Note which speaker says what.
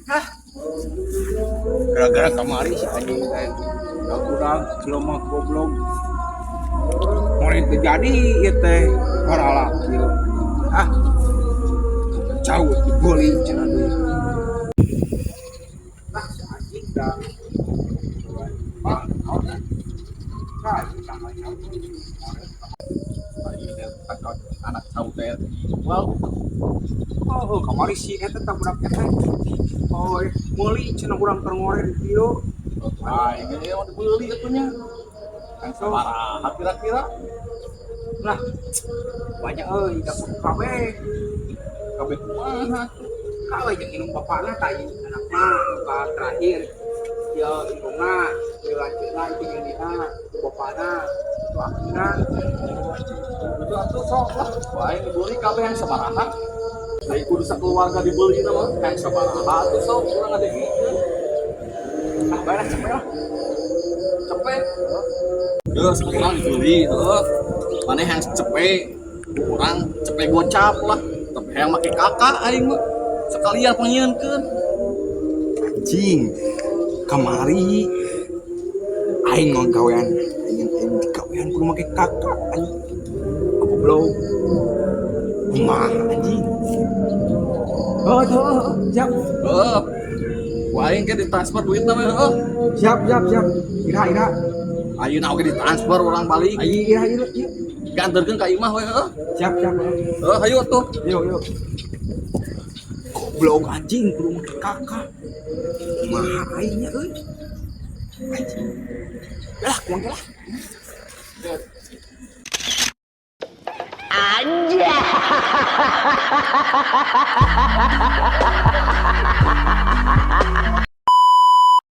Speaker 1: Hah. Gara-gara kamari si anjing teh. Udah jelema goblok. Mun terjadi ieu teh paralak ieu. Ah. Jauh dibeli cenah deui. Ah, si anjing dah. Pak, naon teh? Tah, ieu tanggal jauh.
Speaker 2: Anak cau teh jual.
Speaker 1: Oh, kamari si eta tah budak eta. Oh, meuli cenah urang keur ngore di dieu.
Speaker 2: Ah, ini yang dibeli atunya kan sabaraha kira-kira?
Speaker 1: Lah, banyak euy, da kudu kabeh.
Speaker 2: Kabeh kumaha?
Speaker 1: Kabeh jeung indung bapakna tah ieu anakna nu terakhir. Ieu indungna, ieu lanceukna, ieu jeung indina, itu bapakna, itu akina.
Speaker 2: Itu atuh sok lah, wah ini dibeli kabeh yang sabaraha? Ai kudu sakeluarga dibeli mah yang sabaraha atuh sok urang ngadengikeun.
Speaker 1: Ah, bae lah, cepet lah.
Speaker 2: Cepet. Geus urang dibeli heuh. Maneh yang cepet, urang cepet gocap lah, tapi yang make KK aing mah sekalian pangieunkeun.
Speaker 1: Anjing, kamari aing ngagawean, aing aing digawean kudu make KK anjing. Goblok. Kumaha anjing? Oh, tuh, oh, siap.
Speaker 2: Heuh. Ku aing ke ditransfer duitna we heuh.
Speaker 1: Siap, siap, siap. Ira, ira.
Speaker 2: Ayeuna oge ditransfer urang balik.
Speaker 1: Ayo, ira, ira, ira.
Speaker 2: Ganterkeun ka imah we heuh.
Speaker 1: Siap, siap.
Speaker 2: Heuh, hayu atuh.
Speaker 1: Yuk, yuk. Goblok anjing kudu make KK. Kumaha aingnya euy? Anjing. Lah, kumaha lah.
Speaker 3: Anjay.